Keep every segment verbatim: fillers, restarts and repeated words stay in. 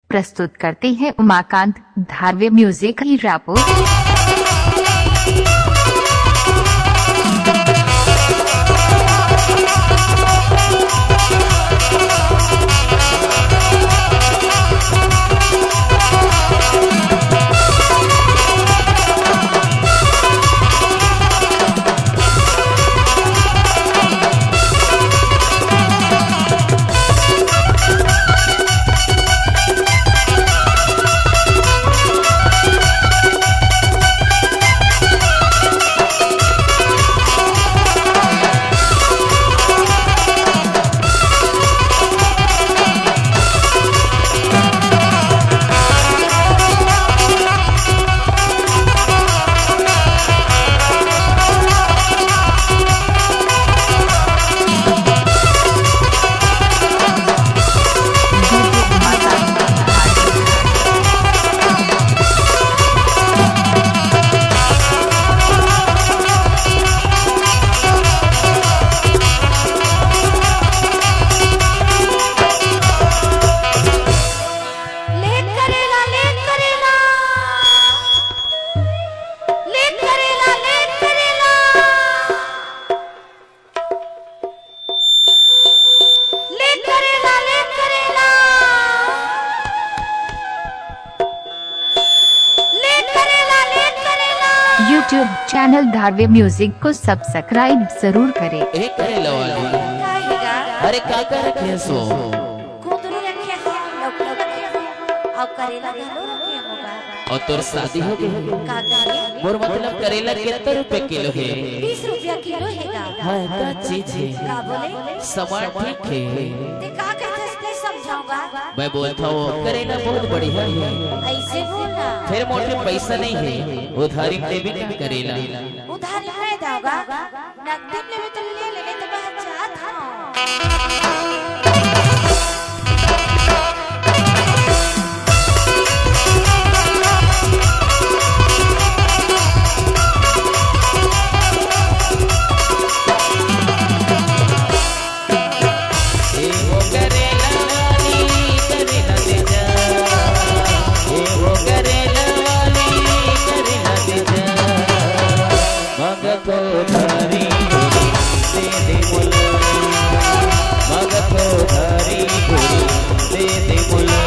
प्रस्तुत करते हैं उमाकांत धारवे म्यूजिक हीरापुर। लेट करेला, लेट करेला, लेट करेला, लेट करेला, लेट करेला, लेट करेला, लेट करेला, लेट करेला। YouTube चैनल धारवे म्यूजिक को सब्सक्राइब जरूर करें। ए करेला वाली। काहे गा? अरे का कर रखे हस ओ? कुंदरू रखे हंव, लौकी रखे हंव, अउ करेला घलो रखे हंव गा। अउ तोर शादी हो गे हे? का कहे? मोर मतलब करेला कतका रुपया किलो हे? बीस रुपया किलो हे गा। हाँ, का चीज हे? का बोले? सामान ठीक हे। ते का कहिथस, नहीं समझावं गा। मैं बोलत हंव, करेला बहुत बढ़िया हे। अइसे बोल ना। फेर मोर करा पइसा नइ हे, उधारी म देबे का करेला? उधारी म नइ दंव गा। नगदी म लेबे त ले ले, नइ त मैं जात हंव। ए वो करेला वाली, करेला दे जा। ए वो करेला वाली, करेला दे जा। मांगथों उधारी दे दे मोला, मांगथों उधारी दे दे मोला।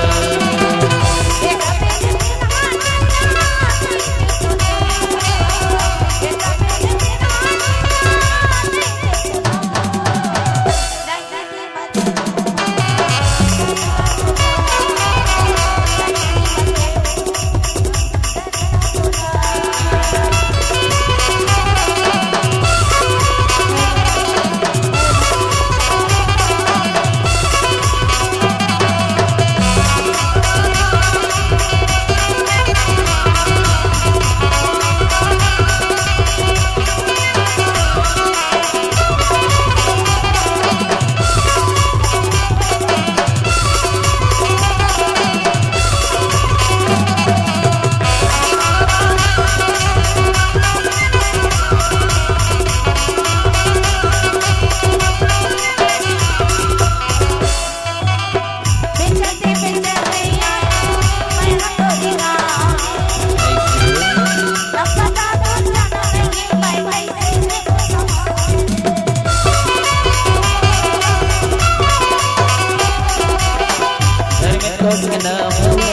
घर में तो नाम हवे,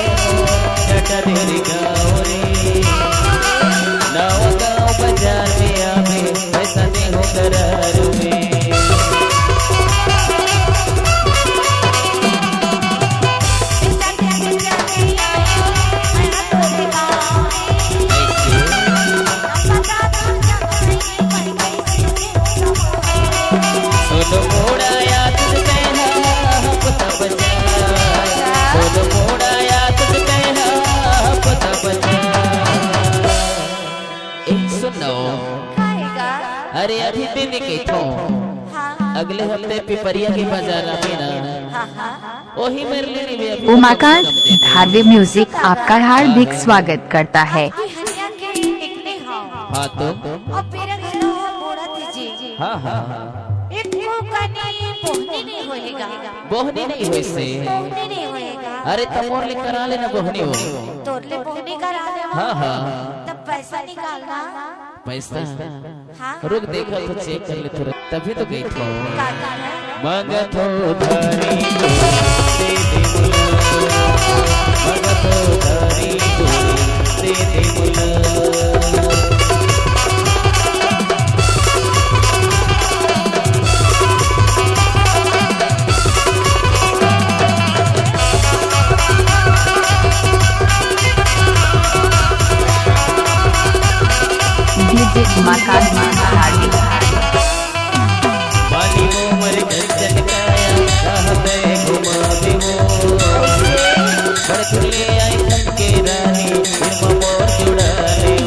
जटा देरी गाँव रे। नवा गाँव बाजार में आवे, पैसा दे हो करार में। सोलो मोड़ा याद तेरा हफ्ता बजा, सोलो मोड़ा याद तेरा हफ्ता बजा। ए, सुन ना ओ। काहे गा? अरे, अभी ते नइ कहिथों। हाँ, हाँ। अगले हफ्ते पिपरिया के बाजार आबे ना। हाँ, हाँ। ओही मेर ले लेबे अभी। उमाकांत धारवे म्यूजिक आपका हार्दिक स्वागत करता है। आपकी हनिया के एक ने हाँ। हाँ तो? अब मेरा घर हो बूढ़ा थी जी। हाँ, हाँ, हाँ। एक को कनी बोहनी नइ होएगा। बोहनी नइ होइसे। बोहनी नइ होएगा। अरे, त मोर ले करा लेना बोहनी हो। तोर ले बोहनी करा लेवा। हाँ, हाँ। तब पैसा निकालना। पैसा? हाँ। रुक, देखा तो चेक कर ले थोड़ा, तभी तो गई थी। का, का है? मांगत हो उधारी तो दे दे मुला, मांगत हो उधारी तो दे दे मुला। DJ उमाकांत महाराज। बाली मोर कंचन काया, कहाँ पे घुमा देवो। बड़ चुले आई खन के रानी, फिर मोर जुड़ा ले।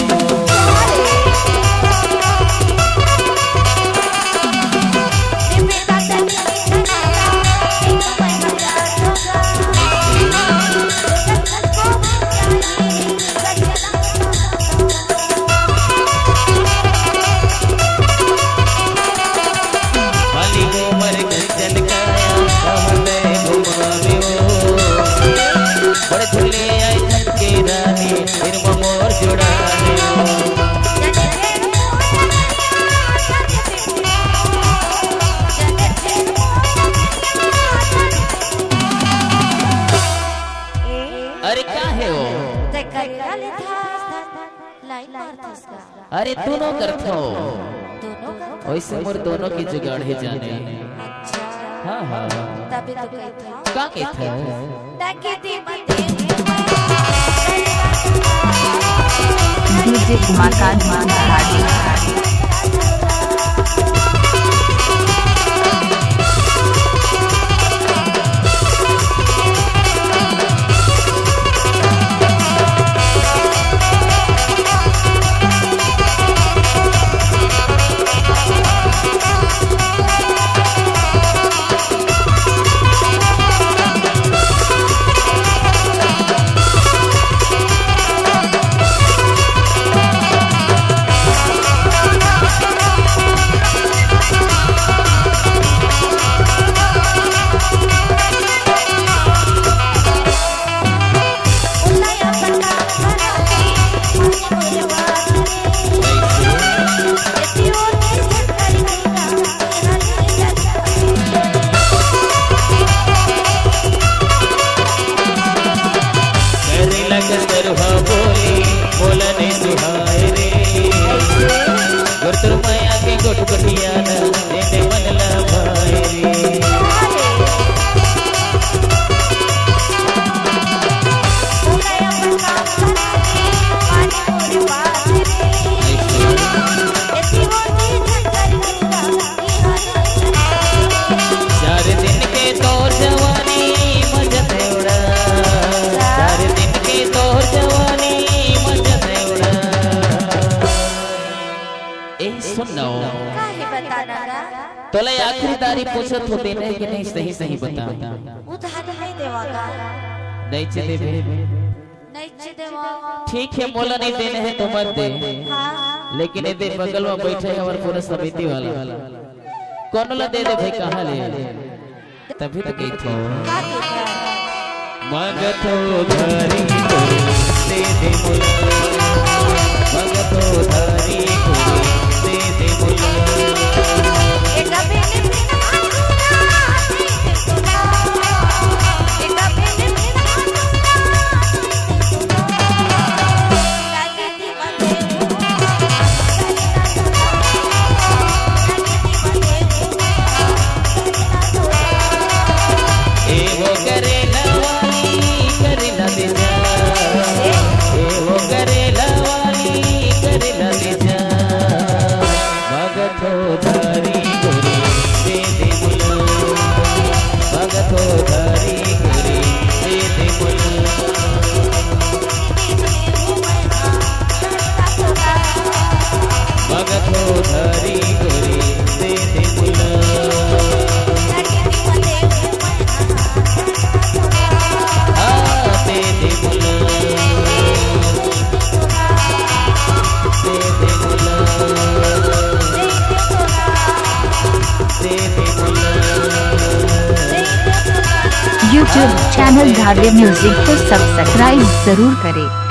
बाली मोर कंचन काया, कहाँ पे घुमा देवो। बड़ झूले आई खन के रानी, फिर मोर जुड़ा देवो। अरे का हे वो? ते करेला लेथस, लाइन मारथस का? अरे दोनों करथो। दोनों करथो? वैसे मोर दोनों की जुगाड़ हे जाने। अच्छा। हाँ, हाँ। तभी तो कहथो। का कहथो? ताकि दी मते। DJ उमाकांत महाराज। करेला कस करुहा बोली, बोला नहीं सुहाए रे। गुरतुर माया के गोठ गोठिया ना, तेने मन ला भाए रे। चार दिन के तोर जवानी मजा देवड़ा, चार दिन के तोर जवानी मजा देवड़ा। ए, सुन ना हो। काहे बताना गा? तोला आखिरी दारी पूछत हो, देना है कि नहीं, सही सही बता। उधारी नहीं देवा का? नहीं चे देबे। नहीं चे देवा। ठीक है, मोला नहीं देने हैं तो मत दे। हाँ। लेकिन ये दे बगल में बैठे हैं हमारे पूरा समिति वाला। कोनो ला दे दे भाई, कहाँ ले? तभी तो कही थी। का कही थी? मांगत हो उधारी तो दे दे मुला। मांगत हो उधारी तो दे दे मुला। ए वो करेला वाली, करेला दे जा। ए वो करेला वाली, करेला दे जा। YouTube चैनल धावे म्यूजिक को सब्सक्राइब जरूर करें।